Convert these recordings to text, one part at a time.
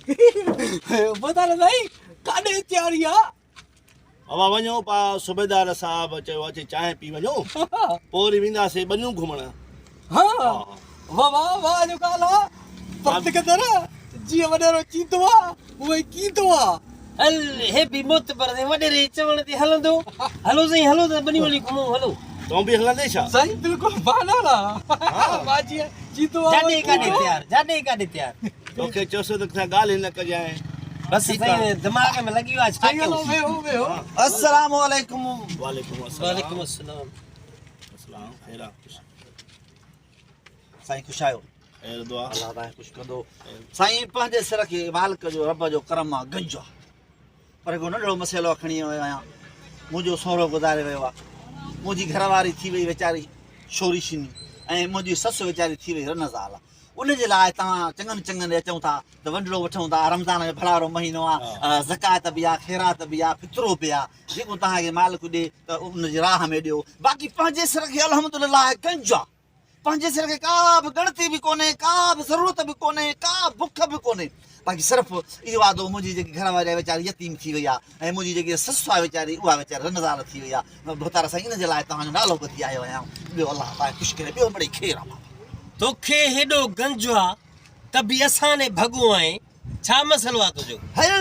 ڀوتار سائين ڪاڏي تياري آ؟ بابا وڃو پا صوبيدار صاحب چيو اچي چانهه پي وڃو پوء وري وينداسين ٻنيون گهمڻ. ها واه واه واه جو ڳالهه آ پت قدر جيئن وڏيرو چيندو آ اونئن ئي ڪيندو آ. هل هي به معتبر سائين وڏيري جي چوڻ تي هلندو هلو سائين هلو ته ٻنيون وڃي گهمون هلو. تون به هلندين ڇا؟ سائين بلڪل بانار آ مان جيئن چيندو آ جاڏي ڪاڏي تيار جاڏي ڪاڏي تيار. توکي چيوسين ته ڪٿان ڳالهه نه ڪجانء. بس سائين دماغ ۾ لڳي ويو آ ڇا ڪيون. ويهو ويهو. السلام عليڪم. وعليڪم السلام. وعليڪم السلام. السلام خير آ خوش. سائين خوش آهيو. خير دعا. الله توهان کي خوش ڪندو. سائين پنهنجي سر کي مالڪ جو رب جو ڪرم آ گنج آ. پر هڪ ننڍڙو مسئلو کڻي آيو آهيان. منهنجو سهرو گذاري ويو آ. منهنجي گهر واري ٿي وئي ويچاري شوري شيني ۽ منهنجي سس ويچاري ٿي وئي رن زال. ان جي لاء توهان چڱن چڱن ڏي اچون ٿا ته ونڊڙو وٺون ٿا. رمضان جو ڀلارو مهينو آ، زڪوات به آ، خيرات به آ، فطرو به آ. جيڪو توهان کي مالڪ ڏي ته ان جي راهه ۾ ڏيو. باقي پنهنجي سر کي الحمدلله گنج آ. پنهنجي سر کي ڪا به ڳڻتي به ڪونهي، ڪا به ضرورت به ڪونهي، ڪا بک به ڪونهي. باقي صرف اهو آ ته منهنجي جيڪي گهر واري آهي ويچاري يتيم ٿي وئي آ ۽ منهنجي جيڪي سس آهي ويچاري اها ويچاري رن زال ٿي وئي آ. ڀوتار سائين ان جي لاء توهان جو نالو ٻڌي آيو آهيان. ٻيو الله توهان کي خوش ڪري. ٻيو مڙئي خير آ بابا. توکي هيڏو گنج آ ته به اسان ڏي ڀڳو آهين. ڇا مسئلو آ تنهنجو؟ هل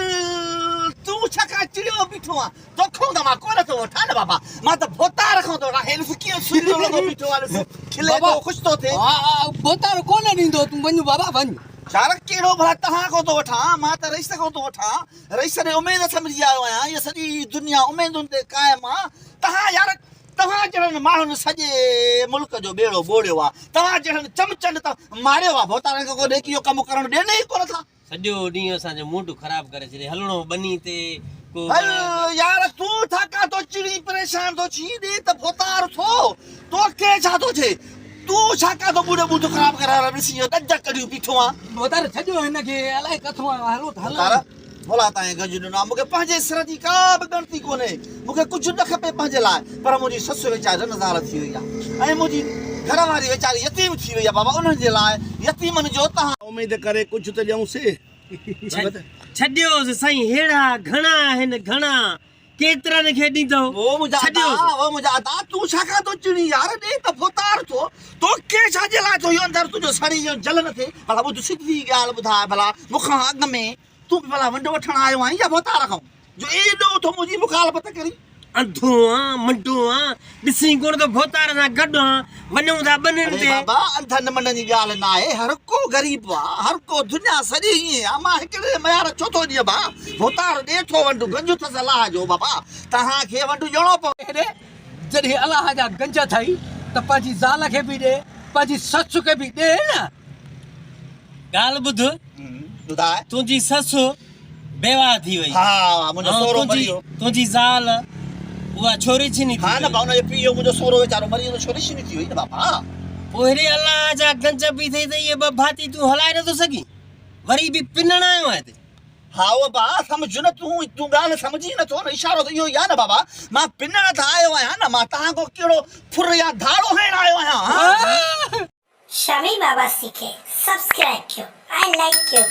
تون ڇا کان چڙيو بيٺو آن؟ توکان ته مان ڪونه ٿو وٺان نه بابا، مان ته ڀوتار کان ٿو وٺان. هي ڏس ڪيئن سهڻو لڳو بيٺو آ، ڏس کلي ٿو، خوش ٿو ٿئي. ها ها ڀوتار ڪونه ڏيندو، تون وڃ بابا وڃ. يار ڪهڙو ڀلا توهان کان ٿو وٺان، مان ته رئيس کان ٿو وٺان، رئيس ڏي اميد سمجهي آيو آهيان، هيء سڄي دنيا اميدن تي قائم آ. توهان يار توهان جهڙن ماڻهن سڄي ملڪ جو ٻيڙو ٻوڙيو آ، توهان جهڙن چمچن ته ماريو آ، ڀوتارن کي ڪو نيڪي جو ڪم ڪرڻ ڏين ئي ڪونه ٿا. سڄو ڏينهن اسان جو موڊ خراب ڪري ڇڏي، هلڻو ٻني تي ڪو. هل يار تون ڇا ڪان ٿو چڙين پريشان ٿو ٿين، ڏي ته ڀوتار ٿو، توکي ڇا ٿو ٿئي، تون ڇا ڪان ٿو موڊ ٻوٽ خراب ڪري هل ڏسين اهو ڏند ڪڍيون بيٺو آن. ڀوتار ڇڏيو هن کي، الائي ڪٿون آيو آ، هلو ته هلون. ڀوتار مولا تائين گنج ڏنو آ، مون کي پنهنجي سر جي ڪا به ڳڻتي ڪونهي، مون کي ڪجهه نه کپي پنهنجي لاء، پر منهنجي سس ويچاري رن زال ٿي وئي آ ۽ منهنجي گهر واري ويچاري يتيم ٿي وئي آ، بابا انهن جي لاء يتيمن جو تهان. اميد ڪري ڪجهه ته ڏيون سي. ڇڏيوس سائين ههڙا گهڻا آهن گهڻا. ڪيترن کي ڏيندؤ؟ او منهنجا ادا، او منهنجا ادا، تون ڇا کان ٿو چڙين يار، ڏي ته ڀوتار ٿو، توکي ڇا جي لاء ٿو اهو اندر تنهنجو سڙي ۽ جلن ٿئي؟ ڀلا ٻڌ سڌي ڳالهه ٻڌاء ڀلا، مون کان اڳ ۾ تون به ڀلا ونڊ وٺڻ آيو آهين يا ڀوتار کان، جو ايڏو ٿو منهنجي مخالفت ڪرين؟ انڌو آن، منڊو آن، ڏسين ڪونه ٿو ڀوتار سان گڏ آن، وڃون ٿا ٻنين اڙي تي. بابا انڌن منڊن جي ڳالهه ناهي، هر ڪو غريب آ، هر ڪو دنيا سڄي ائين آ، مان هڪڙي جي ميار ڇو ٿو ڏيان ڀاء، ڀوتار ڏي ٿو ونڊ، گنج اٿس الله جو بابا، توهان کي ونڊ ڏيڻو پوندو. هيڏي جڏهن الله جا گنج اٿئي ته پنهنجي زال کي به ڏي، پنهنجي سس کي به ڏي نه. ڳالهه ٻڌ، ٻڌاء. تنهنجي سس بيواهه ٿي وئي. ها، منهنجو سهرو مري ويو. تنهنجي زال اها ڇوري ڇني ٿي وئي. ها نه ڀاء، ان جو پيء منهنجو سهرو ويچارو مري ويو ته ڇوري ڇني ٿي وئي نه بابا. پوء هيڏي الله جا گنج به اٿئي ته اهي ٻه ڀاتي تون هلائي نٿو سگهين؟ وري به پنڻ آيو آهين هتي. هائو ابا، سمجهه نه تون، تون ڳالهه سمجهين نٿو نه، اشارو ته اهو ئي آهي نه بابا، مان پنڻ ته آيو آهيان نه، مان توهان کان ڪهڙو ڦر يا ڌاڙو هڻڻ آيو آهيان، ها؟ شميم عباسي کي سبسڪرائب ڪيو ۽ لائيڪ ڪيو.